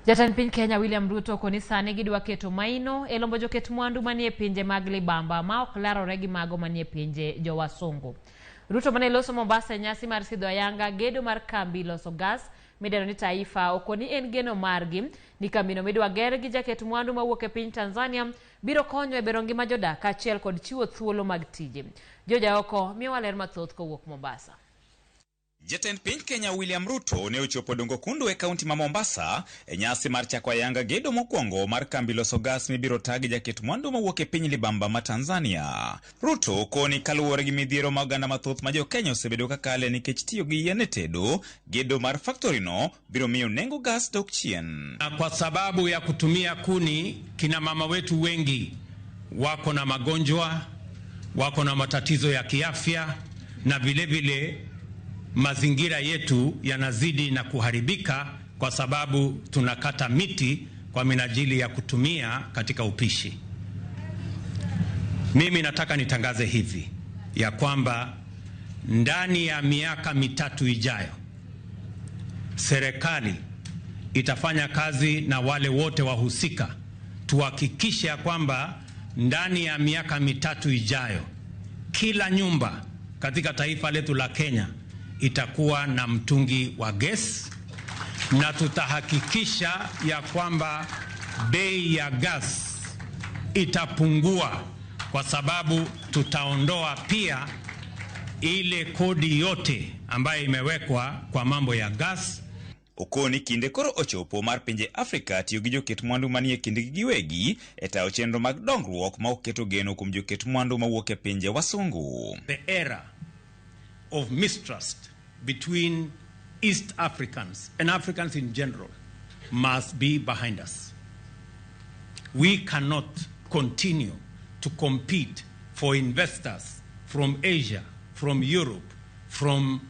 Jatend piny Kenya William Ruto okoni sani gidwa keto maino e lombo joket mwandu manie pinje mag libamba ma ok larore gi mago manie pinje jowasungu. Ruto mane loso Mombasa e nyasi mar sidho ayanga gedo mar kambi loso gas midendo ni Taifa okoni en geno margi ni kambino midwa ger gi jaket mwandu mawuok e piny Tanzania biro konyo e bero ngima jodak kaachiel kod chiwo thuolo mag tije. Joja oko miyowa ler mathoth kowuok Mombasa. Jatend piny Kenya William Ruto ne ochopo Dongo Kundu e kaunti ma Mombasa e nyasi mar chako ayanga gedo mokwongo mar kambi loso gas mibiro tag jaket mwandu mawuok e piny libamba ma Tanzania. Ruto koni kaluwore gi midhiero ma oganda mathoth ma jo Kenya osebedo ka kale nikech tiyo gi yien e tedo, gedo mar factory no biro miyo nengo gas dok chien. Kwa sababu ya kutumia kuni, kina mama wetu wengi wako na magonjwa, wako na matatizo ya kiafya na vile vile mazingira yetu yanazidi na kuharibika kwa sababu tunakata miti kwa minajili ya kutumia katika upishi. Mimi nataka nitangaze hivi ya kwamba ndani ya miaka 3 ijayo serikali itafanya kazi na wale wote wahusika tuhakikishe ya kwamba ndani ya miaka 3 ijayo kila nyumba katika taifa letu la Kenya itakuwa na mtungi wa gesi, na tutahakikisha ya kwamba bei ya gas itapungua kwa sababu tutaondoa pia ile kodi yote ambayo imewekwa kwa mambo ya gas. Okoni kinde koro ochopo mar pinje Afrika tiyo gi joket mwandu manie kindgi giwegi e tayo chenro mag dongruok ma ok keto geno kuom joket mwandu mawuok e pinje wasungu. The era of mistrust between East Africans and Africans in general must be behind us. We cannot continue to compete for investors from Asia, from Europe, from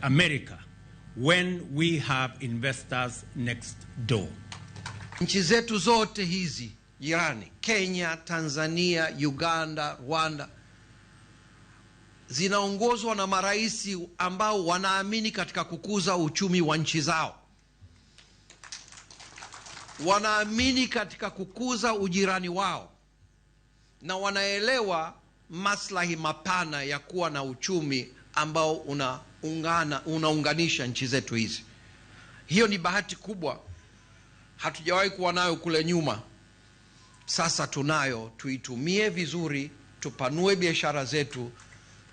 America, when we have investors next door. Nchi zetu zote hizi jirani, Kenya, Tanzania, Uganda, Rwanda, zinaongozwa na maraisi ambao wanaamini katika kukuza uchumi wa nchi zao. Wanaamini katika kukuza ujirani wao na wanaelewa maslahi mapana ya kuwa na uchumi ambao unaunganisha nchi zetu hizi. Hiyo ni bahati kubwa, hatujawahi kuwa nayo kule nyuma. Sasa tunayo, tuitumie vizuri, tupanue biashara zetu,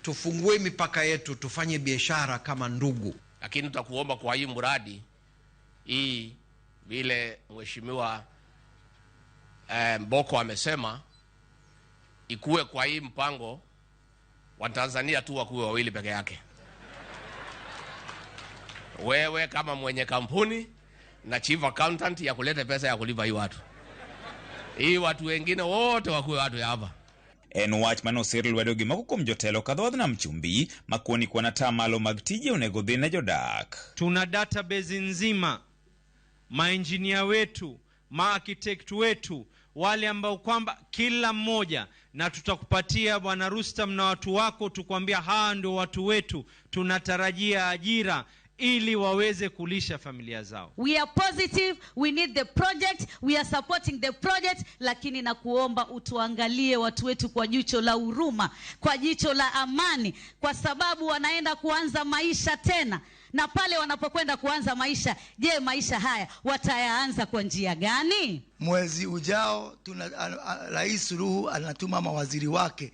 tufungue mipaka yetu, tufanye biashara kama ndugu. Lakini tutakuomba kwa hii mradi hii, vile Mheshimiwa Mboko amesema, ikuwe kwa hii mpango wa Tanzania tu wakuwe wawili peke yake. Wewe kama mwenye kampuni na chief accountant ya kuleta pesa ya kulipa hii watu. Hii watu wengine wote wakuwe watu ya hapa. En wach mane osir lwedo gi moko kuom jotelo ka dhoodh nam chumbi makoni kwan atamalo mag tije onego dhi ne jodak. Tuna database nzima, maengineer wetu, maarchitect wetu, wale ambao kwamba kila mmoja, na tutakupatia Bwana Rustam na watu wako, tukwambia hawa ndio watu wetu, tunatarajia ajira ili waweze kulisha familia zao. We are positive, we need the project, we are supporting the project, lakini nakuomba utuangalie watu wetu kwa jicho la huruma, kwa jicho la amani, kwa sababu wanaenda kuanza maisha tena. Na pale wanapokwenda kuanza maisha, je, maisha haya watayaanza kwa njia gani? Mwezi ujao Rais Suluhu anatuma mawaziri wake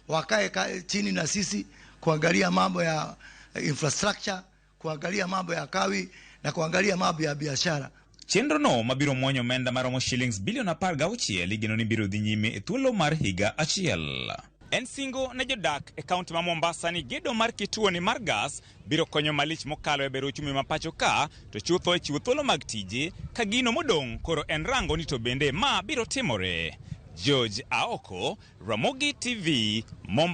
wakae chini na sisi kuangalia mambo ya infrastructure, kuangalia mambo ya kawi na kuangalia mambo ya biashara. Chenro no mabiro mwonyo omenda maromo shillings bilion 16 igeno ni biro dhi nyime e thuolo mar higa achiel. En singo ne jodak e kaunti ma Mombasa ni gedo mar kituo ni mar gas biro konyo malich mokalo e bero uchumi ma pacho ka, to chutho e chiwo thuolo mag tije ka gino modong' koro en rango ni to bende ma biro timore. George Aoko, Ramogi TV, Mombasa.